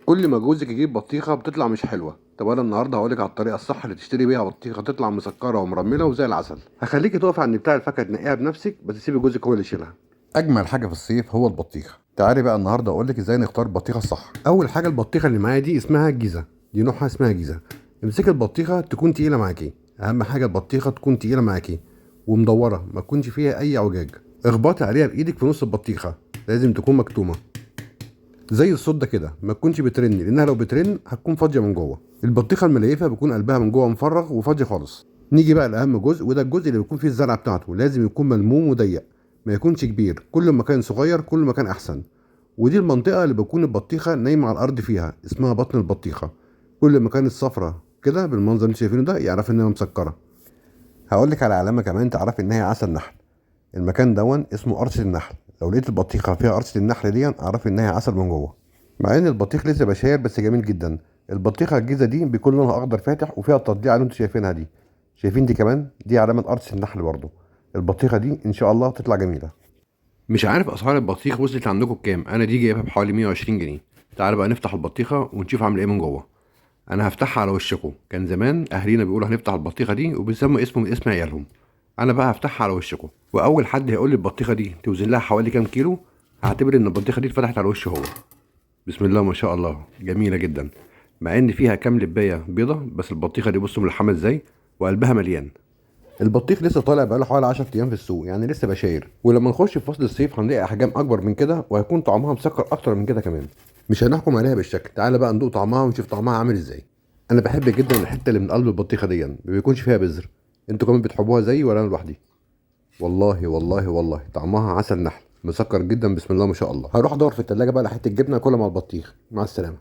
كل ما جوزك يجيب بطيخه بتطلع مش حلوة. طب انا النهارده هقولك على الطريقة الصح اللي تشتري بيها بطيخه تطلع مسكره ومرمله وزي العسل. هخليكي تقفي عند بتاع الفاكهة تنقيها بنفسك، بس سيبي جوزك هو اللي يشيلها. اجمل حاجة في الصيف هو البطيخ. تعالي بقى النهارده اقول لك ازاي نختار البطيخه الصح. اول حاجة البطيخه اللي معايا دي اسمها الجيزة، دي نوعها اسمها جيزه. امسكي البطيخه تكون تقيلة معاكي، اهم حاجة البطيخه تكون تقيلة معاكي ومدوره، ما تكونش فيها اي اعوجاج. اخبطي عليها بايدك في نص البطيخه، لازم تكون مكتومة زي الصوت ده كده، ما تكونش بترن، لانها لو بترن هتكون فاضية من جوه. البطيخه المليفه بيكون قلبها من جوه مفرغ وفاضي خالص. نيجي بقى لاهم جزء، وده الجزء اللي بيكون فيه الزرعه بتاعته، لازم يكون ملموم وضيق، ما يكونش كبير. كل ما كان صغير كل ما كان احسن. ودي المنطقة اللي بتكون البطيخه نايمة على الارض فيها، اسمها بطن البطيخه. كل ما كانت صفرة كده بالمنظر اللي انتوا شايفينه ده، يعرف انها مسكره. هقول لك على علامة كمان تعرفي ان هي عسل نحل. المكان دون اسمه قرصة النحل، لو لقيت البطيخه فيها قرصة النحل دي اعرفي ان هي عسل من جوه. مع ان البطيخ لسه بشاير بس جميل جدا. البطيخه الجيزة دي بيكون لونها اخضر فاتح وفيها التضليع اللي انتوا شايفينها دي، شايفين دي كمان، دي علامة قرصة النحل برضو. البطيخه دي ان شاء الله تطلع جميلة. مش عارف اسعار البطيخ وصلت عندكم بكام، انا دي جايبها بحوالي 120 جنيه. تعالوا بقى نفتح البطيخه ونشوف عامله ايه من جوه. انا هفتحها على وشكم. كان زمان اهالينا بيقولوا هنفتح البطيخه دي وبيسموا اسمه من اسم عيالهم. انا بقى هفتحها على وشكم، واول حد هيقول لي البطيخه دي توزن لها حوالي كام كيلو هعتبر ان البطيخه دي اتفتحت على وشه هو. بسم الله ما شاء الله، جميلة جدا. مع ان فيها كام لبايه بيضة، بس البطيخه دي بصوا ملحمة ازاي وقلبها مليان. البطيخ لسه طالع بقاله حوالي 10 ايام في السوق، يعني لسه بشاير. ولما نخش في فصل الصيف هنلاقي احجام اكبر من كده، وهيكون طعمها مسكر اكتر من كده كمان. مش هنحكم عليها بالشكل، تعالى بقى ندوق طعمها ونشوف طعمها عامل ازاي. انا بحب جدا الحتة اللي من قلب البطيخه دي، ما بيكونش فيها بذر. انتوا كمان بتحبوها زيي ولا انا لوحدي؟ والله والله والله طعمها عسل نحل، مسكر جدا، بسم الله ما شاء الله. هروح ادور في التلاجة بقى على حتة جبنه اكلها مع البطيخ. مع السلامة.